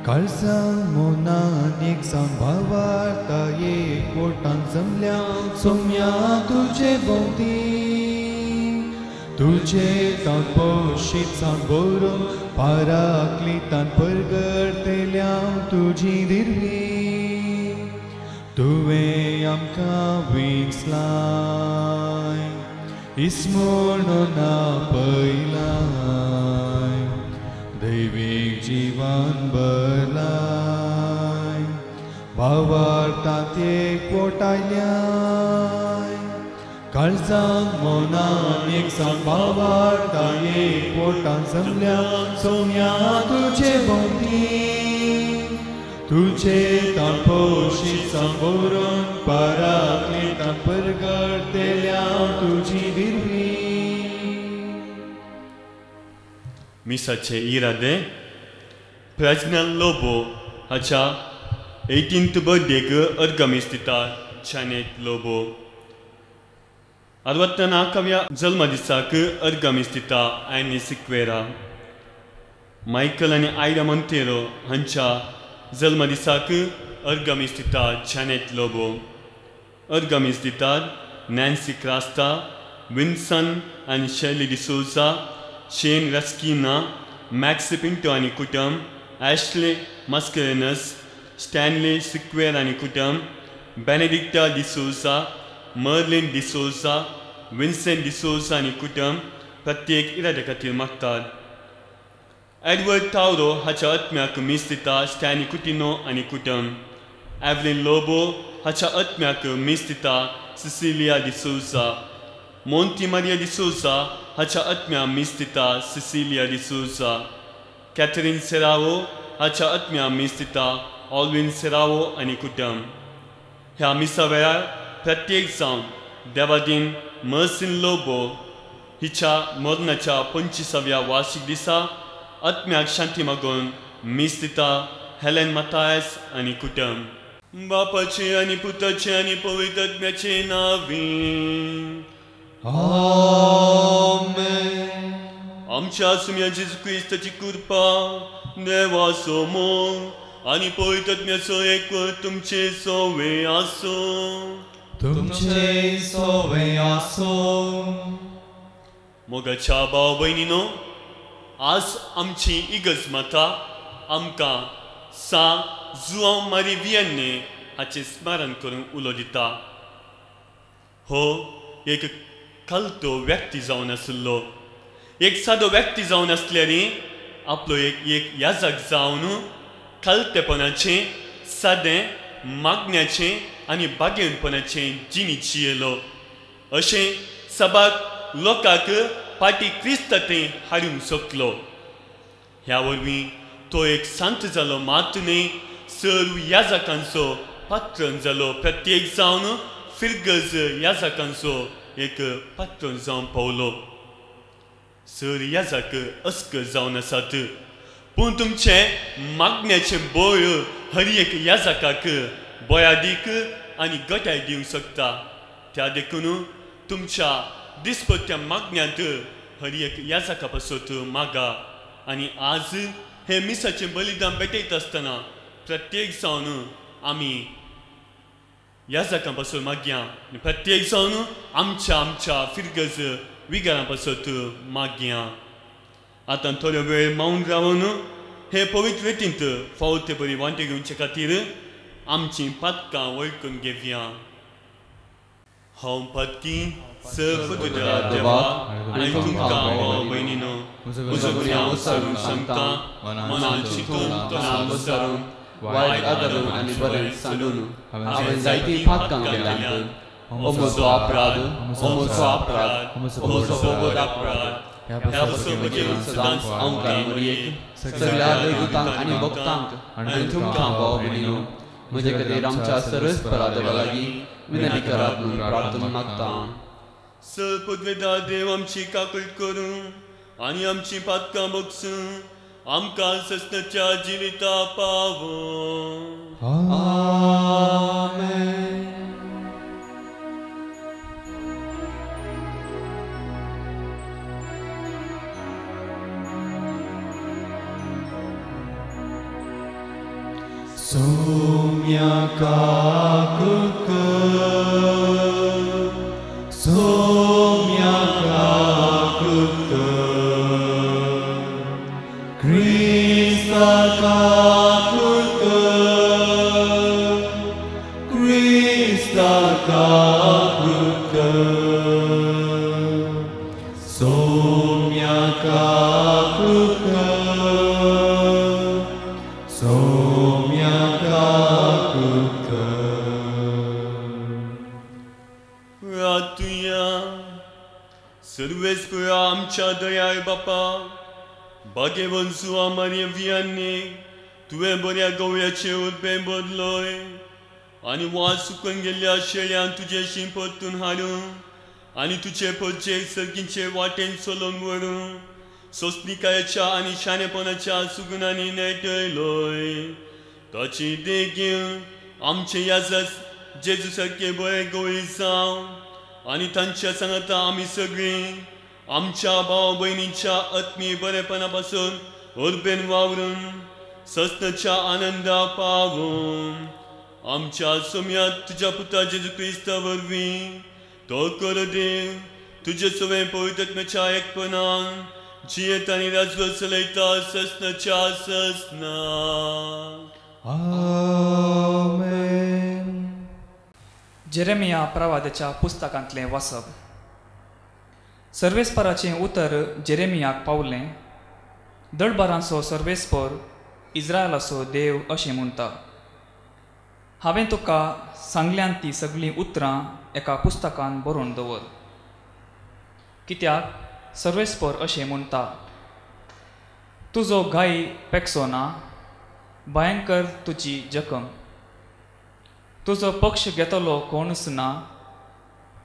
काळजां मनान एक भावार्था एक पोटान जमल्या सोम्या तुजे भोंवती तुजे तान पोशीत सावन बरोवन पाराकलितान परगडतेल्या तुजी दिरवी तुवें आमकां विंचलाय इस्मोणून आपयलाय दैवीक जिवन बरलाय भावार्थांत एक पोटायल्याय काळजांत मनान एक भावार्था एक पोटान जमल्या सोम्या तुजे भोंवती तुजे तान पोशीत सावन पाराकलितान परगडतेल्या तुजी दिरवी. मिसाचे इरादे प्रज्ञा लोबो हाच्या 18th बर्थडेक अर्गमीस दिता जानेट लोबो. 64व्या जल्मदिसाक अर्गमीस दिता आयनी सिक्वेरा. मायकल आनी आयडा मोंतेरो हांच्या जल्मदिसाक अर्गमीस दिता जानेट लोबो. अर्गमीस दितात नॅन्सी क्रास्ता, विन्सन आनी शैली डिसोजा, शेन रस्किना, मॅक्स पिंटो आनी कुटुंब, ॲशले मस्करेनस, स्टॅनली सिक्वेर आनी कुटुंब, बेनेडिक्टा डिसोजा, मर्लिन डिसोजा, विन्सेंट डिसोजा आनी कुटुंब प्रत्येक इराद्या खातीर मागतात. एडवर्ड तावरो हाच्या आत्म्याक मीस दिता स्टॅनी कुटिनो आनी कुटुंब. एवलिन लोबो हाच्या आत्म्याक मीस दिता सिसिलिया डिसोजा. मोंती मारिया डिसोजा हाच्या आत्म्या मीस दिता सिसिलिया डिसोजा. कॅथरीन सेरावो हाच्या आत्म्या मीस दिता ऑल्विन सेरावो आनी कुटुंब. ह्या मिसा वेळार प्रत्येक जावन देवादीन मर्सिन लोबो हिच्या मरणाच्या 25व्या वार्षिक दिसा आत्म्याक शांती मागून मीस दिता हेलेन मतायस आनी कुटुंब. बापाचे आनी पुताचे आनी पवित्र आत्म्याचे नांवी आमेन. आमच्या सुम्या जेजू क्रिस्ताची कृपा, देवाचो मोग आनी पवित्र आत्म्याचो एकवट तुमचे सोवे आसूं. तुमचे सोवे आसूं. मोगाच्या भाव भयणीनो, आज आमची इगर्ज माता आमकां सा जुआंव मारी वियन्ने हाचें स्मरण करून उलो दिता. हो एक कलतो व्यक्ती जावन आशिल्लो. एक सादो व्यक्ती जावन आसल्यार आपलो एक एक याजक जावन कलतेपणाचें, सादें मागण्याचें आनी बागेवपणाचें जिणी जियेलो. अशें सबाक लोकांक फाटी क्रिस्ता थंय हाडूंक शकलो. ह्या वरवीं तो एक सांत जालो मात न्हय, सर्व याजकांचो पात्रण जालो. प्रत्येक जावन फिरगज याजकांचो एक पात्रण जावन पावलो. सर याजक अस्क जावन आसात, पूण तुमचें मागण्याचें बळ हर एक याजकाक बयादीक आनी गटाय दिवंक शकता. त्या देखून तुमच्या दिसपट्ट्या मागण्यांत हर एक याजका पासत मागा. आनी आज हे मिसाचें बलिदान भेटयता आसतना प्रत्येक जावन आमी याजकां पासून मागया आनी प्रत्येक जावन आमच्या आमच्या फिरगज विगारां पासत मागया. आतां थोडो वेळ मावन रावन हे पवित्र वेतींत फावो ते बरी वांटे घेवचे खातीर आमचीं पातकां वळखून घेवया. हांव पातकी सर्व देवा आनी तुमकां भाव भयणीनो म्हजो गुन्यांव विसरून सांगता, मनान चिंतून तोंडान विसरून वायट आदरून आनी बरें सांडून हांवें जायतीं पातकां केल्यांत. ओ म्हजो अपराध, ओ म्हजो अपराध, ओ म्हजो बोगोद अपराध. ह्या पासून म्हजेर सदांच अंकार मरयेक सगळ्या देवदूतांक आनी भक्तांक आनी तुमकां भाव भयणीनो म्हजे खातीर आमच्या सर्वेस्परा देवा लागीं विनंती करात म्हणून प्रार्थना मागता. सर्वपदवेदा देव आमची काकूट करूं आनी आमची पातकां बगसूं आमकां सस्नाच्या जिविता पावो. आमेन. सोम्या काकुक, सोम्या काकुक, क्रिस्ता काकुक, क्रिस्ता काकुक, सोम्या काकुक, सोम्या काकुक. रातुया सर्वेस्परा आमच्या दयाळ बापा, भाग्यवंत जुआ मारिया वियान्नी, तुवें बऱ्या गवळ्याचे उर्बें बदलोय आनी वास सुकून गेल्ल्या शेळ्यांक तुजेशी परतून हाडूं आनी तुजे परजेक सर्गीचे वाटेन चलोवन व्हरूं सोंसणिकायेच्या आनी शाणेपणाच्या सुगुणांनी नेटयलोय. ताची देख घेवन आमचे याजस जेजू सारके बरे गवळी जावं आनी तांच्या सांगाता आमी सगळीं आमच्या भाव भयणीच्या आत्मीय बरेपणा पासून उर्बेन वावरून सस्नाच्या आनंदा पावूं. आमच्या सोम्यात तुज्या पुता जेजू क्रिस्ता वरवीं तो कर देव तुजे सवें पवित्रत्म्याच्या एकपणान जियेत आनी राजवट चलयता सस्नाच्या सस्ना. आमेन. जेरेमिया प्रवादाच्या पुस्तकांतलें वाचप. सर्वेस्पराचें उतर जेरेमियाक पावलें. दळबारांचो सर्वेस्पर इस्रायलाचो देव अशें म्हणटा, हांवें तुका सांगल्यान ती सगळीं उतरां एका पुस्तकान बरोवन दवर. कित्याक सर्वेस्पर अशें म्हणटा, तुजो गाय पेकसो ना, भयंकर तुजी जखम, तुजो पक्ष घेतलो कोणूच ना,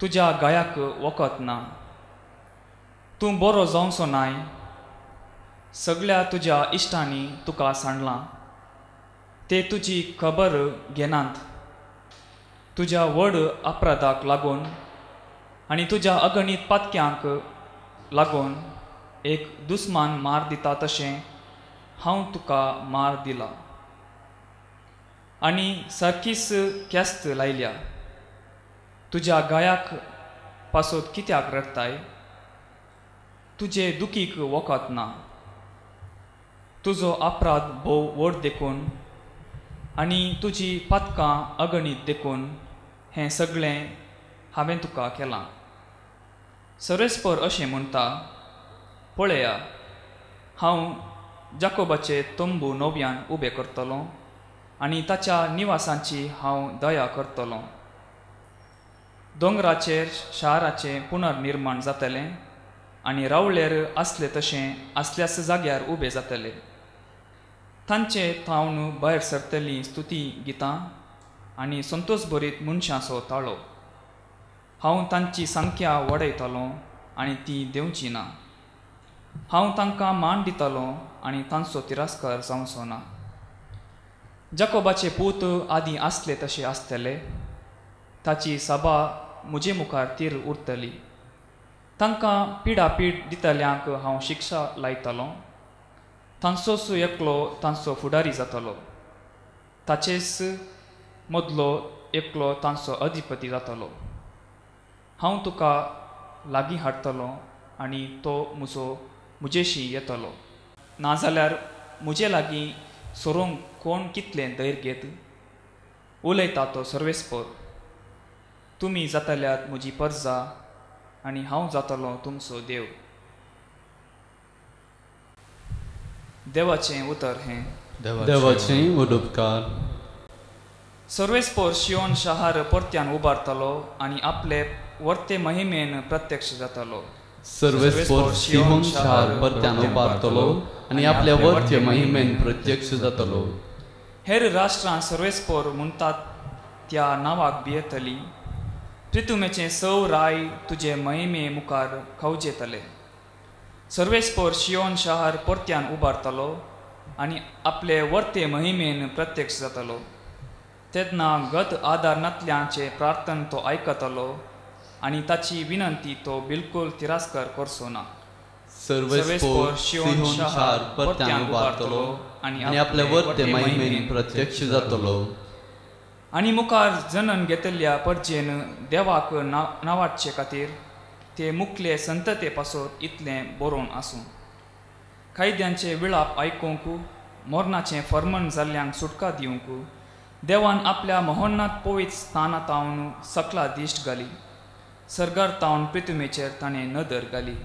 तुज्या गायाक वखद ना, तूं बरो जावचो नाय, सगळ्या तुज्या इश्टांनी तुका सांडलां, ते तुजी खबर घेनात. तुज्या व्हड अपराधाक लागून आनी तुज्या अगणीत पातक्यांक लागून एक दुस्मान मार दिता तशें हांव तुका मार दिला आनी सारकीच ख्यास्त लायल्या. तुज्या गायाक पासत कित्याक रडटाय? तुजे दुखीक वखद ना. तुजो अपराध भोव व्हड देखून आनी तुजी पातकां अगणीत देखून हें सगळें हांवें तुका केलां. सर्वेस्पर अशें म्हणटा, पळया, हांव जाकोबाचे तंबू नव्यान उबे करतलो आनी ताच्या निवासांची हांव दया करतलो. दोंगराचेर शाराचें पुनर्निर्माण जातलें आनी रावळेर आसले तशें आसल्याच जाग्यार उबे जातले. तांचे थावन भायर सरतलीं स्तुती गितां आनी संतोश भरीत मनशांचो ताळो. हांव तांची संख्या वाडयतलो आनी ती देंवची ना. हांव तांकां मान दितलो आनी तांचो तिरस्कार जावचो ना. जाकोबाचे पूत आदीं आसले तशे आसतले, ताची सभा म्हजे मुखार तीर उरतली. तांकां पिडापीड दितल्यांक हांव शिक्षा लायतलो. तांचोच एकलो तांचो फुडारी जातलो, ताचेच मदलो एकलो तांचो अधिपती जातलो. हांव तुका लागीं हाडटलो आनी तो म्हजो म्हजेशी येतलो. नाजाल्यार म्हजे लागीं सोरोंक कोण कितलें धैर्य घेत? उलयता तो सर्वेस्पर. तुमी जातल्यात म्हजी परजा आनी हांव जातलो तुमचो देव. देवाचें उतर हें. देवाचें उपकार. सर्वेस्पर शियोन शहार परत्यान उबारतलो आनी आपले वर्ते महिमेन प्रत्यक्ष जातलो. सर्वेस्पर शियोन शहार परत्यान उबारतलो आनी आपल्या वर्ते महिमेन प्रत्यक्ष जातलो. हेर राष्ट्रां सर्वेस्पर म्हणटात त्या नांवाक भियेतली. प्रितुमेचे सव राय तुजे महिमे मुखार खवजेतले. सर्वेस्पर शियोन शहार परत्यान उबारतलो आनी आपले वर्ते महिमेन प्रत्यक्ष जातलो. तेन्ना गत आदार नातल्यांचे प्रार्थन तो आयकतलो आनी ताची विनंती तो बिलकुल तिरस्कार करचो ना. सर्वेस्पोर सियोन शार परत्यान उबारतलो आनी आपले वर्ते महिमेन प्रत्यक्ष जातलो. आनी मुखार जनन घेतल्या परजेन देवाक नांवाडचे खातीर ते मुखले संतते पासत इतलें बरोवन आसूं. कायद्यांचे विळाप आयकूंक, मरणाचें फर्मन जाल्ल्यांक सुटका दिवंक देवान आपल्या महोन्नाथ पवित्र स्थाना तावन सकला दिश्ट घाली. सर्गार तावन पृथ्वीचेर ताणें नदर घाली.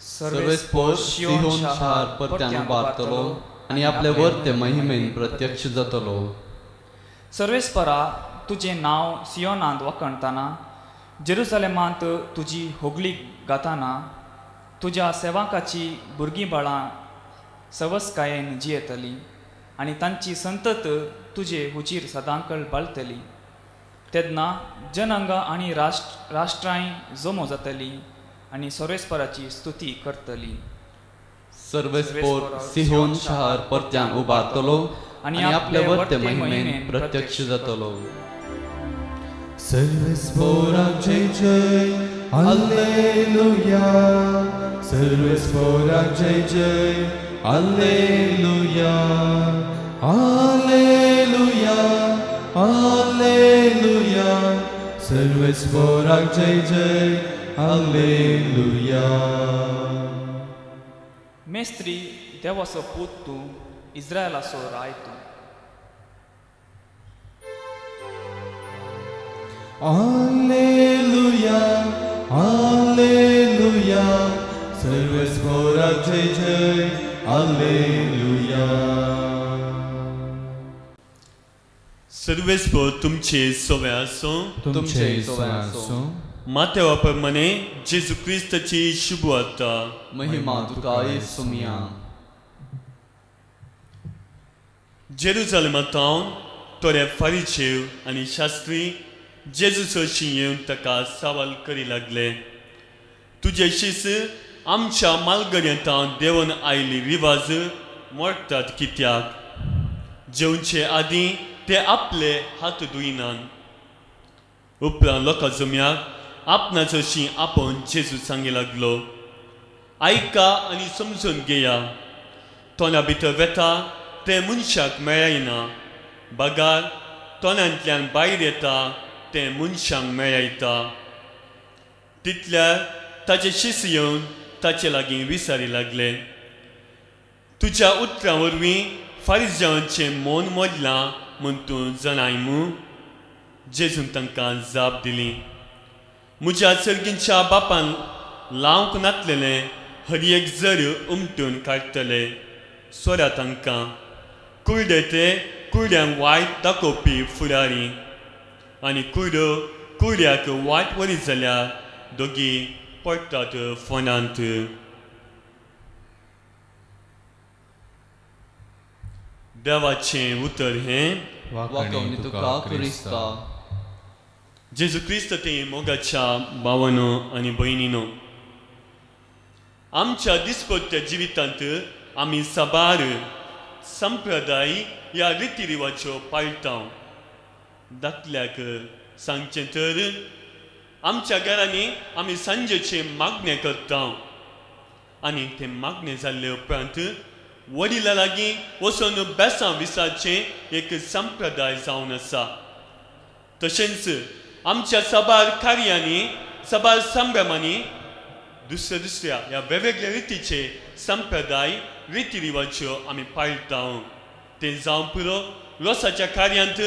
सर्वेस्पोर सियोन शार परत्यान उबारतलो आनी आपले वर्ते महिमेन प्रत्यक्ष जातलो. सर्वेस्परा, तुजें नांव सियोनांत वखणतना, जेरुसलेमांत तुजी होगळीक गाताना, तुज्या सेवकाची भुरगीं बाळां सवसकायेन जियेतली आनी तांची संतत तुजे हुजीर सदांकळ बाळतली. तेन्ना जनांगां आनी राष्ट्रांय जमो जातली आनी सर्वेस्पराची स्तुती करतली. सर्वेस्पोर सियोन शार परत्यान उबारतलो आनी आपले वर्ते महिमेन प्रत्यक्ष जातलो. सर्वेस्पोराक जय जय हालेलुया, सर्वेस्पोराक जय जय हालेलुया, हालेलुया हालेलुया, सर्वेस्पोराक जय जय हालेलुया. मेस्त्री देवाचो पूत तूं, इस्रायलाचो राय तूं. हालेलुया हालेलुया, सर्वेस्पोराक जय जय हालेलुया. सर्वेस्पोर तुमचे सोवे आसूं, तुमचे सोवे आसूं. मातेवा प्रमाणे जेजू क्रिस्ताची शुभवार्ता. महिमा तुका येसुमिया. जेरुसलेमा तावन थोडे फारिजेव आनी शास्त्री जेजू सरशीं येवन ताका सवाल करी लागले, तुजे शीस आमच्या मालगड्यांत देंवन आयिल्ली रिवाज मोडटात कित्याक? जेवचे आदीं ते आपले हात धुयनात. उपरांत लोकां जमयाक आपणा सरशीं आपोवन जेजू सांगी लागलो, आयका आनी समजून घेया. तोंडा भितर वेता तें मनशाक मेळना, बगार तोंडांतल्यान भायर येता तें मनशांक मेळयता. तितल्यार ताचे शिस येवन ताचे लागीं विचारी लागले, तुज्या उतरां वरवीं फारिजांचें मन मोडलां म्हूण तूं जाणाय मू? जेजून तांकां जाप दिली, म्हज्या सर्गींच्या बापान लावंक नातलेलें हर एक जर उमटून काडटले. सोरा तांकां कुर्डे ते कुर्ड्यांक वायट दाखोवपी फुडारी आनी कुर्डो कुर्ड्याक वायट वरी जाल्यार दोगी पडटात फोंडांत. देवाचें उतर हें. वाकोवणी तुका क्रिस्ता. जेजू क्रिस्त ते मोगाच्या भावानो आनी भयणीनो, आमच्या दिसपट्ट्या जिवितांत आमी साबार संप्रदाय ह्या रिती रिवाज्यो पाळटा. दाखल्याक सांगचें तर आमच्या घरांनी आमी सांजेचें मागणें करता आनी तें मागणें जाल्ले उपरांत वडिलां लागीं वचून बेसां विसाचें एक संप्रदाय जावन आसा. तशेंच आमच्या साबार कार्यांनी साबार संभ्रमांनी दुसऱ्या दुसऱ्या ह्या वेगवेगळ्या रितीचे संप्रदाय रिती रिवाज्यो आमी पाळटा. तें जावं पुरो रोसाच्या कार्यांत,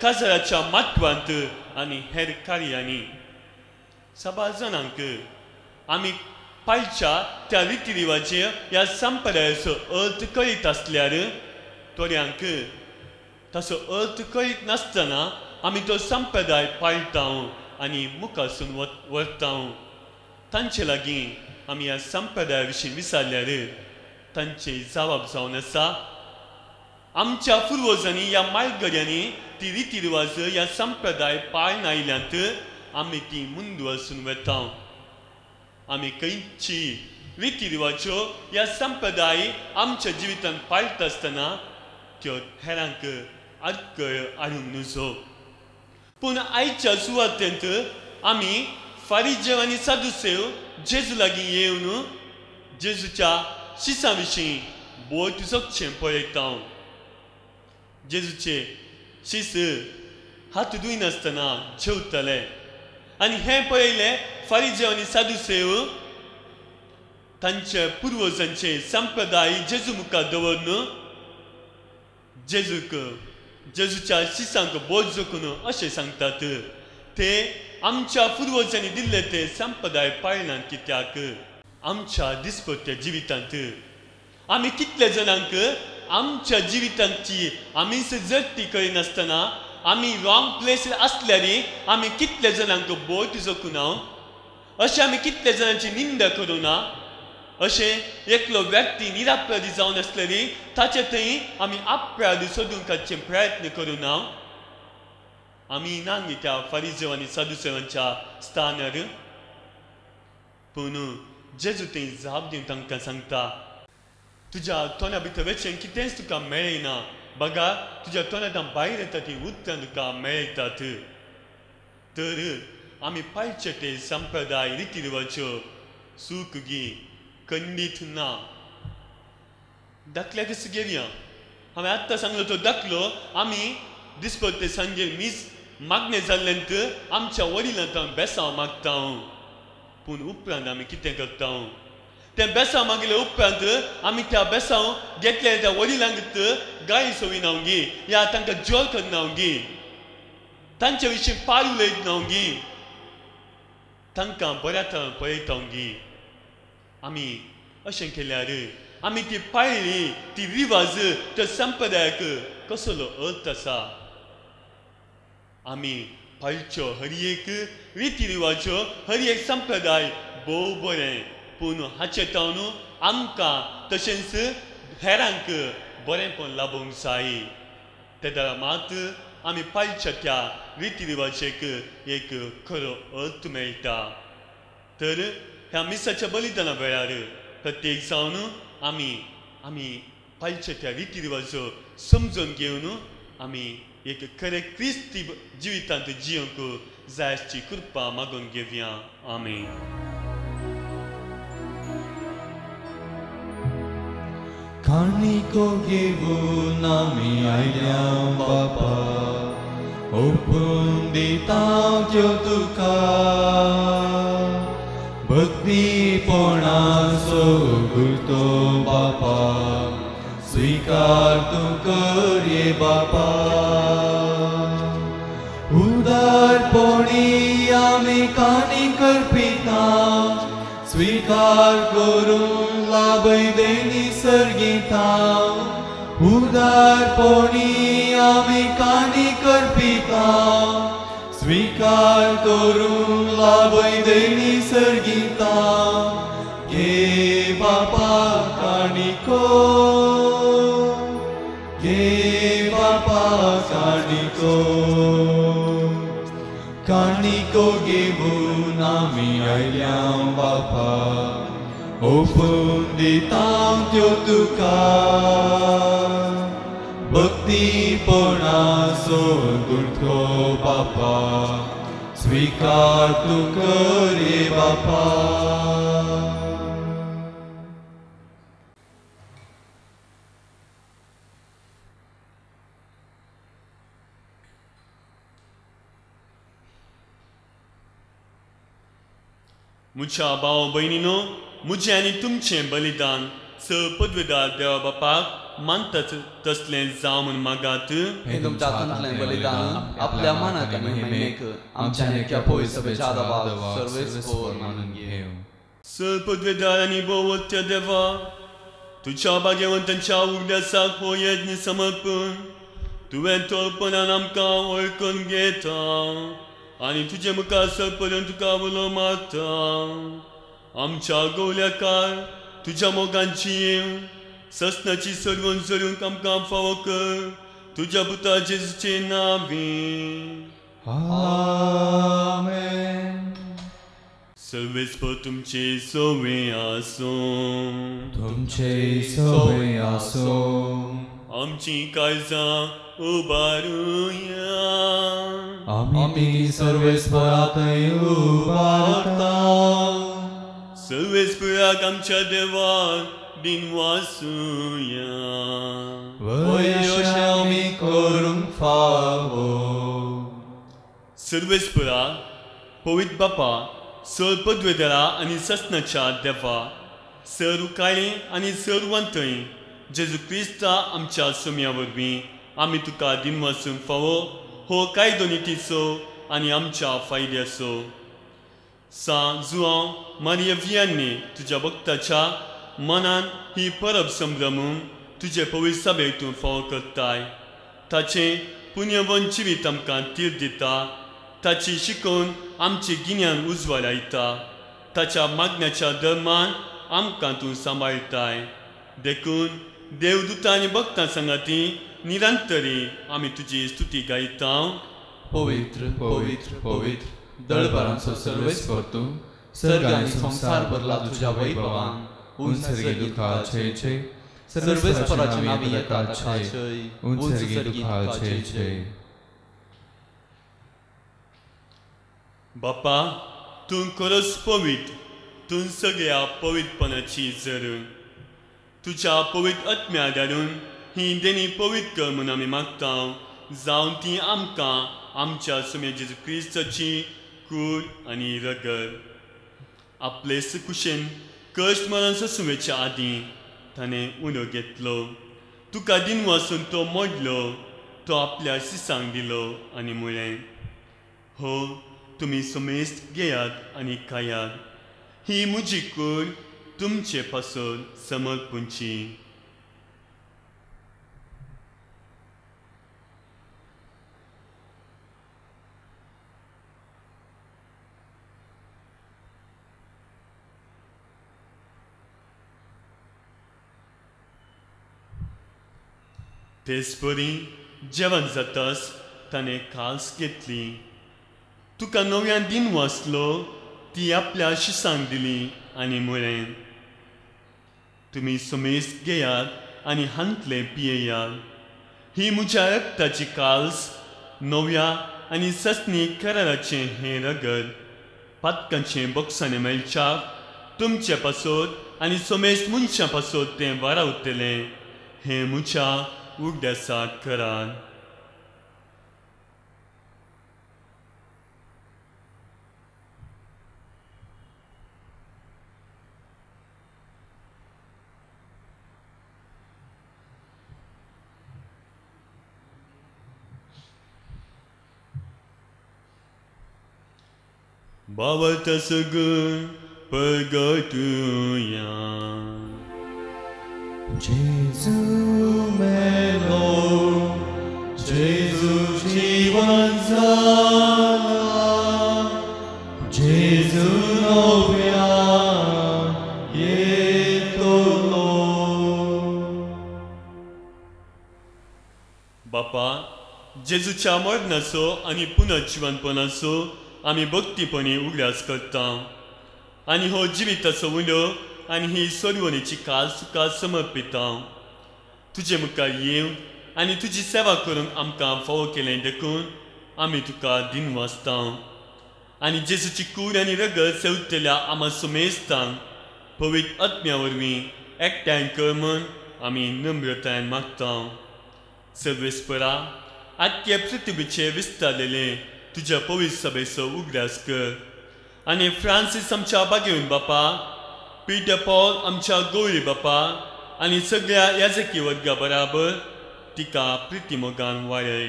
काजराच्या माटवांत आनी हेर कार्यांनी. साबार जाणांक आमी पाळच्या त्या रिती रिवाजे ह्या संप्रदायाचो अर्थ कळीत आसल्यार थोड्यांक ताचो अर्थ कळीत नासतना आमी तो संप्रदाय पाळटा आनी मुखासून व्हरता. तांचे लागीं आमी ह्या संप्रदाया विशीं विचारल्यार तांचे जबाब जावन आसा, आमच्या पुर्वजांनी ह्या मालगड्यांनी ती रिती रिवाज ह्या संप्रदाय पाळून आयल्यात, आमी ती मुंदू आसून वता. आमी खंयची रिती रिवाज्यो ह्या संप्रदाय आमच्या जिवितांत पाळटा आसतना त्यो हेरांक आडखळ हाडूंक नुजो. पूण आयच्या सुवातेंत आमी फारिजेव आनी सादुसेव जेजू लागीं येवन जेजूच्या शिसां विशीं बोट जगचें पळयता. जेजूचे शीस हात धुयनासतना जेवताले आनी हें पळयलें फारिजेव आनी सादुसेव तांचे पुर्वजांचे संप्रदाय जेजू मुखार दवरून जेजूक जेजूच्या शिसांक बोट जखून अशें सांगतात, ते आमच्या पुर्वजांनी दिल्ले ते संप्रदाय पाळनात कित्याक? आमच्या दिसपट्ट्या जिवितांत आमी कितले जाणांक आमच्या जिवितांची आमीच जगती करिनासतना आमी रॉंग प्लेसीर आसल्यार आमी कितले जाणांक बोट जखूना, अशें आमी कितले जाणांची निंदा करुना? अशें एकलो व्यक्ती निरापराधी जावन आसल्यार ताचे थंय आमी अपराधी सोदून काडचे प्रयत्न करुना? आमी नांगी त्या फारिजेव आनी सादुसेवांच्या स्थानार. पूण जेजू थंय जाप दिवन तांकां सांगता, तुज्या तोंडा भितर वचें कितेंच तुका मेळना, बघा तुज्या तोंडांत भायर येता ती उतरां तुका मेळटात. तर आमी पाळचे ते संप्रदाय रिती रिवाज्यो चूक गी खंडीत ना. दाखल्याकच घेवया, हांवें आत्तां सांगलो तो दाखलो आमी दिसपट्टे सांजेर मीस मागणें जाल्ल्यांत आमच्या वडिलांत हांव बेसांव मागता, पूण उपरांत आमी कितें करता? तें बेसांव मागिल्ले उपरांत आमी त्या बेसांव घेतले त्या वडिलांक गाळी सोविना गी, या तांकां जोर करना गी, तांचे विशीं पार उलयतना गी, तांकां बऱ्या तरान पळयता गी. आमी अशें केल्यार आमी ती पाळ्ळी ती रिवाज त्या संप्रदायाक कसलो अर्थ आसा? आमी पाळच्यो हर एक रिती रिवाज्यो हर एक संप्रदाय भोव बरें, पूण हाचे तावन आमकां तशेंच हेरांक बरेंपण लाबोवंक जाय. तेन्ना मात आमी पाळच्या त्या रिती रिवाजेक एक खरो अर्थ मेळटा. तर ह्या मिसाच्या बलिदाना वेळार प्रत्येक जावन आमी आमी पाळच्या त्या रिती रिवाजो समजून घेवन आमी एक खरें क्रिस्ती जिवितांत जिवंक जाय आसची कृपा मागून घेवया. आमेन. काणिको घेवन आमी आयल्या बापा, ओपून दिता त्यो तुका, भक्तीपणाचो गुरतो बापा, स्वीकार तूं कर ये बापा. उदारपणी आमी काणी करपिता, स्वीकार करून लाभय देणी सर्गिता. उदारपणी आमी काणी करपिता, स्वीकार करून लाभय देणी सर्गिता. घे बापा काणिको, घे बापा काणिको, काणिको घेवन आमी आयल्या बापा, ओपून दिता त्यो तुका, भक्तीपणाचो गुरतो बापा, स्वीकार तूं कर ये बापा. म्हज्या भाव भयणीनो, म्हजें आनी तुमचें बलिदान स पदवेदार देवा बापाक मानता तसलें जावं म्हूण मागात. हें तुमच्या हातांतलें बलिदान आपल्या मनाक आनी महिमेक आमच्या नेक्या पयस सभेच्या देवाक सर्वेस्पर मानून घेवं. स पदवेदार आनी भोवत्य देवा, तुज्या भाग्यवंतांच्या उगडासाक हो यज्ञ समर्पण तुवें तोलपणान आमकां वळखून घेता आनी तुजे मुखार सरपर्यंत तुका उलो मारता. आमच्या गोवल्याकार तुज्या मोगांची ससनाची सरवण सरूंक आमकां फावो कर, तुज्या पुता जेजूचे नांवी. आमेन. सर्वेस्पर तुमचे सोवे आसूं. तुमचे सोवे आसूं. आमची काळजां उबारुया. आमी ती सर्वेस्परा थंय उबारता. सर्वेस्पराक आमच्या देवाक दिनवासुया. वय अशें आमी करूंक फावो. सर्वेस्परा, पवित्र बापा, सर पदवेदारा आनी ससनाच्या देवा, सर उकाळे आनी सर वंतय जेजू क्रिस्ता आमच्या सोम्या वरवीं आमी तुका दिनवासूंक फावो हो कायदो नितीचो आनी आमच्या फायद्याचो. सां जुआंव मारिया वियान्नी तुज्या भक्ताच्या मनान ही परब संभ्रमूंक तुजे पवित्र सभेक तूं फावो करताय. ताचें पुण्यवन जिवीत आमकां तीर दिता, ताची शिकोवन आमची गिन्यान उजवाडायता, ताच्या मागण्याच्या धर्मान आमकां तूं सांबाळटाय. देखून देवदूतां आनी भक्तां सांगाती निरंतरी आमी तुजी स्तुती गायता. पवित्र पवित्र पवित्र दळभरांचो सर्वेस्पर तूं, सर्ग आनी संवसार भरला तुज्या वैभवान. उंच सर्गी दुखा छे छे, सर्वेस्पराचे नांवी येता छे, उंच सर्गी दुखा छे छे. बापा, तूं खरोच पवित्र, तूं सगळ्या पवित्रपणाची जर. तुज्या पवित्र आत्म्या धाडून ही देणी पवित्र कर म्हूण आमी मागता, जावन ती आमकां आमच्या सोम्या जेजू क्रिस्ताची कूड आनी रगत. आपले कुशेन कश्ट मरण सोंसुवेच्या आदीं ताणें उलो घेतलो, तुका दिनवासून तो मोडलो, तो आपल्या शिसांक दिलो आनी म्हळें, हो तुमी समेस्त घेयात आनी खायात, ही म्हजी कूड तुमचे पासून समर्पूंची. तेच परी जेवण जाताच ताणें कास घेतली, तुका नव्यान दिन वाचलो, ती आपल्या शिसांक दिली आनी म्हळें, तुमी समेस्त घेयात आनी हांतलें पियेयात, ही म्हज्या रक्ताची काल्स, नव्या आनी ससनी कराराचें हें रगत, पातकांचें बोक्सांनी मेळच्याक तुमचे पासत आनी समेस्त मनशां पासत तें वारावतलें, हें म्हज्या उगडासाक करात. बाबा सगळ परगटुया. जेजू मेलो, जेजू जीवन जाला, जेजू नव्यान येतलो. बापा, जेजूच्या मरणाचो आनी पुनर्जिवनपणाचो आमी भक्तीपणी उगडास करता आनी हो जिविताचो उलो आनी ही सोडवणेची कास तुका समर्पिता. तुजे मुखार येवन आनी तुजी सेवा करूंक आमकां फावो केलें देखून आमी तुका दिनवासता. आनी जेजूची कूड आनी रगत सेवतल्या आमा सुमेस्तांक पवित्र आत्म्या वरवीं एकठांय कर म्हूण आमी नम्रतायेन मागता. सर्वेस्परा, आख्खे पृथ्वीचेर विस्तारलेले तुज्या पवित्र सभेचो उगडास कर आनी फ्रांसीस आमच्या बागेवन बापा, पीटर पॉल आमच्या गौरी बापा आनी सगळ्या याजकी वर्गा बराबर तिका प्रितीमोगान वाडय.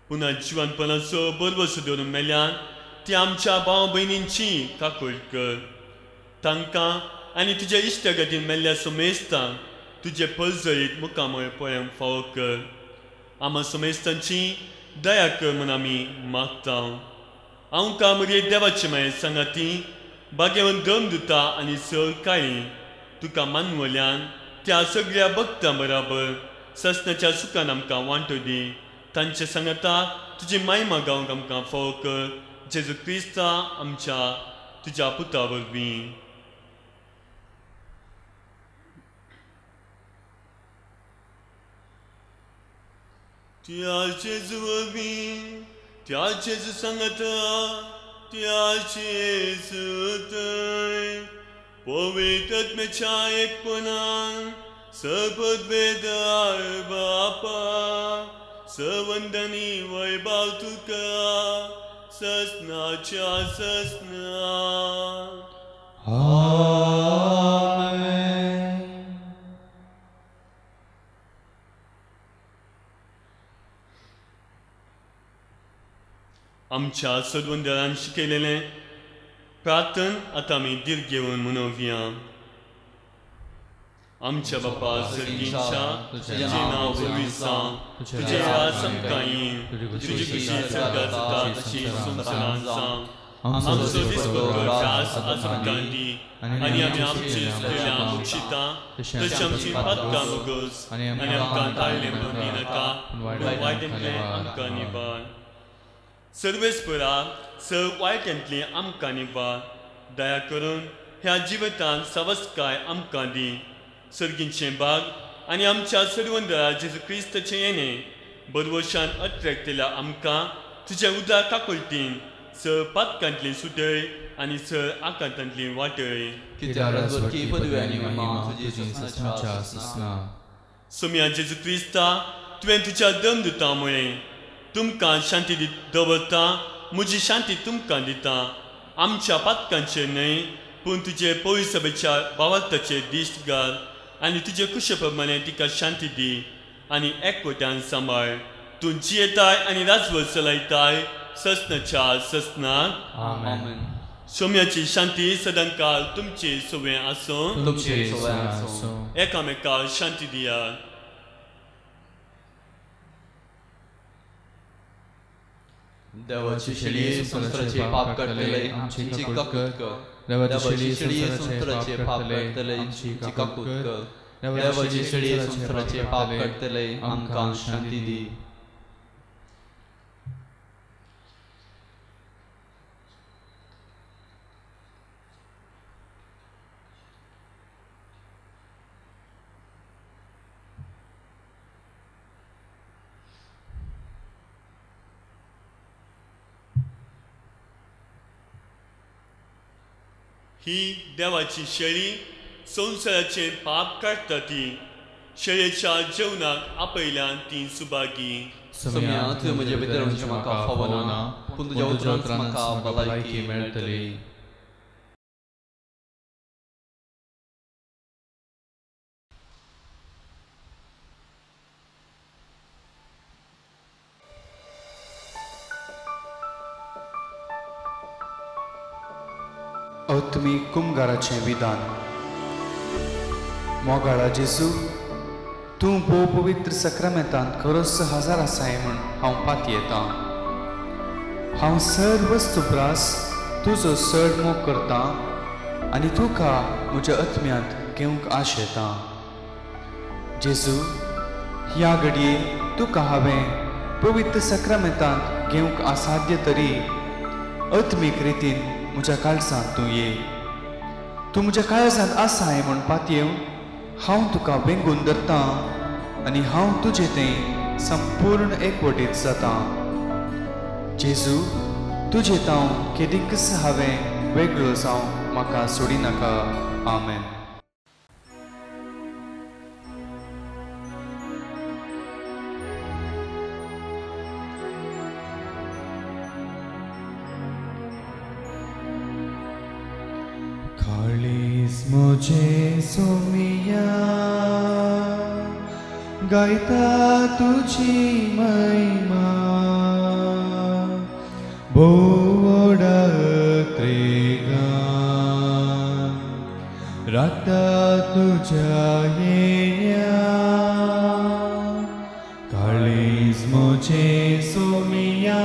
पुन्हा जिवनपणाचो बरवसो दवरून मेल्यान ती आमच्या भाव भयणींची काकूट कर. तांकां आनी तुज्या इश्टागतीन मेल्ल्या समेस्तांक तुजे परजळीत मुखामळ पळोवंक फावो कर. आमा समेस्तांची दया कर म्हूण आमी मागता. आमकां म्हगे देवाची मागीर सांगाती बागेवन दम दिता आनी सर काळी तुका मानवल्यान त्या सगळ्या भक्तां बराबर ससनाच्या सुखान आमकां वांटो दी. तांचे सांगाता तुजी मायमा गावंक आमकां फावो कर. जेजू क्रिस्ता आमच्या तुज्या पुता वरवीं. त्या जेजू वरवीं, त्या जेजू सांगाता, त्या जेजू थंय पवित्र आत्म्याच्या एकपणान सपदवेदार बापा सवंदनी वैभव तुका ससनाच्या ससना. आमेन. आमच्या सदवंदरान शिकयलेलें प्रार्थन आतां आमी दीर्घ घेवन मनोवया. आमच्या बापा सर्गीच्या, तुजें नांव पवित्र जावं, तुजें राज आमकां येवं, तुजी खुशी स्वर्गांत जाता तशी संवसारांत जावं. आमचो दिसपट्टो ग्रास आज आमकां दी आनी आमी आमची चुकलेल्यां बक्षिता तशी आमची पातकां मुगोस आनी आमकां ताळलें म्हणून दिनाका, पूण वायटांतलें आमकां निवार. सर्वेस्परा स वायटांतलें आमकां निवार. दया करून ह्या जिवितांत सवस्काय आमकां दी. सर्गींचें बाग आनी आमच्या सर्वंदरा जेजू क्रिस्ताचें येणें बरवशान अट्रॅक्टेल्या आमकां तुज्या उदार काकुळटीन स पातकांतली सुटय आनी स आकांतांतली वाटय. सोम्या जेजू क्रिस्ता, तुवें तुज्या दमदुता म्हळें, तुमकां शांती दवरता, म्हजी शांती तुमकां दिता. आमच्या पातकांचेर न्हय पूण तुजे पवित्र सभेच्या भावार्थाचेर दिश्ट घाल आनी तुजे कुशे प्रमाणे तिका शांती दी आनी एकवट्यान सांबाळ. तूं जियेताय आनी राजवट चलयताय ससनाच्या ससनाक. आमेन. सोम्याची शांती सदांकाळ तुमची सवय आसूं. एकामेकाक शांती दिया. देवाची शेळये संवसाराचे पाप काडटले आमची काकूत कर. देवाची शेळये संवसाराचे पाप काडटले आमची काकूत कर. देवाची शेळये संवसाराचे पाप काडटले आमकां शांती दी. ही देवाची शेळी संवसाराचें पाप काडटा ती शेळयेच्या जेवणाक आपयल्यान ती सुभागी. सोम्या, तुवें म्हजे भितर वचूंक म्हाका फावना, पूण तुज्या उतरांत म्हाका भलायकी मेळटली. आत्मीक कुमगाराचें विधान. मोगाळा जेजू, तूं भोव पवित्र सक्रामेंतांत खरोच हजार आसाय म्हूण हांव पातयेतां. हांव सर्व वस्तुप्रास तुजो चड मोग करतां आनी तुका म्हज्या आत्म्यांत घेवंक आशेतां. जेजू, ह्या घडये तुका हांवें पवित्र सक्रामेंतांत घेवंक असाध्य तरी आत्मीक रितीन म्हज्या काळजांत तूं ये. तूं म्हज्या काळजांत आसाय म्हूण पातयेवन हांव तुका वेंगून धरतां आनी हांव तुजें तें संपूर्ण एकवटीत जातां. जेजू, तुजें तांव केदींकच हांवें वेगळो जावं म्हाका सोडिनाका. आमेन. मुझे सोमिया गायता तुझी महिमा, भोवडा त्रेगा राखता तुझ्या येण्या. काळीज मुझे सोमिया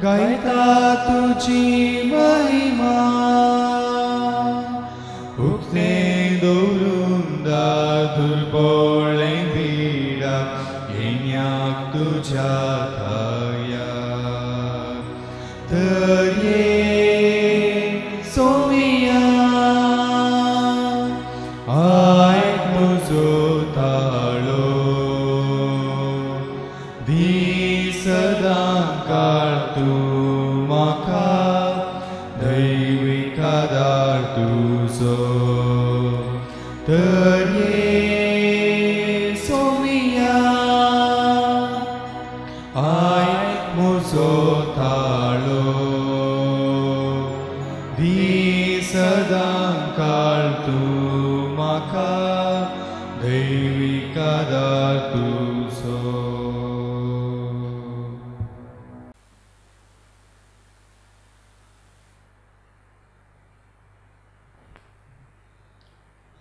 गायता तुझी महिमा, उक्तें दवरून दुर्बोळें बिडा येण्याक तुज्या थाया. तर ये सोमिया आयक म्हजो ताळो, दी सदां काळ तूं म्हाका दैवीक आदार.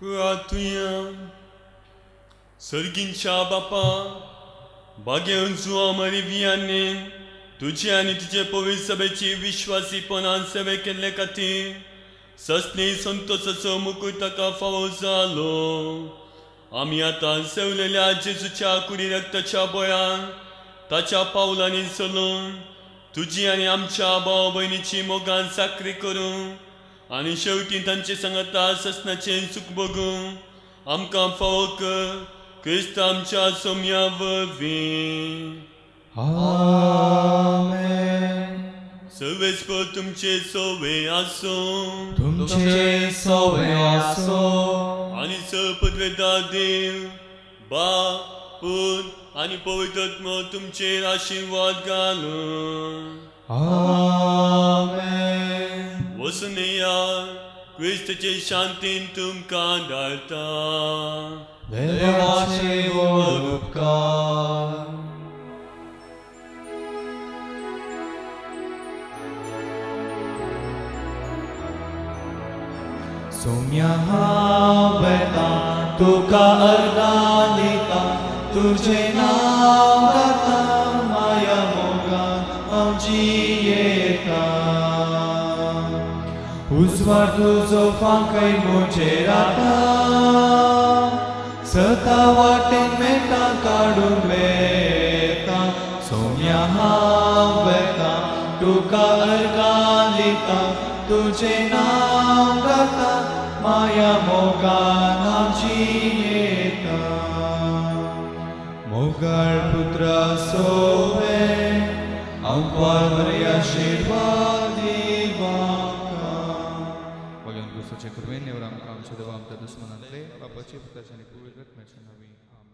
प्रार्थुया. सर्गींच्या बापा, भाग्यवंत जुआंव मारी वियानेन तुजे आनी तुजे पवित्र सभेची विश्वासीपणान सेवे केल्ले खातीर सस्नी संतोसाचो मुकूट ताका फावो जालो. आमी आतां सेवलेल्या जेजूच्या कुडी रक्ताच्या बळान ताच्या पावलांनी चलून तुजी आनी आमच्या भाव भयणीची मोगान चाकरी करूं आनी शेवटी तांचे सांगाता ससनाचें सूख भोगूं आमकां फावो कर क्रिस्त आमच्या सोम्या वरवीं. आमेन. सर्वेस्पर तुमचे सोवे आसूं. तुमचे सोवे आसूं. आनी सर्वपदवेदा देव बाप पूत आनी पवित्र आत्मो तुमचेर आशिर्वाद घालूं. आमेन. वचून येया, क्रिस्ताचे शांतीन तुमकां धाडटा. देवाचे व्हड उपकार. सोम्या हांव वेता तुका अर्गां दिता, तुजें नांव गाता माया मोगान हांव जियेता. उजवाड तुजो फांकय म्हजेर आतां, सता वाटेन मेटां काडून वेता. सोम्या हांव वेता तुका अर्गां दिता, तुजें नांव गाता माया मोगान हांव जियेता. मोगाळ पुत्रा सोवे आमकां बरे आशिर्वाद दी म्हाका. भगवान क्रिस्ताचे कृपेन देव आमकां आमच्या देवा आमच्या दुस्मनांतले बापाचे पुताचे आनी पवित्र आत्म्याच्या नांवान.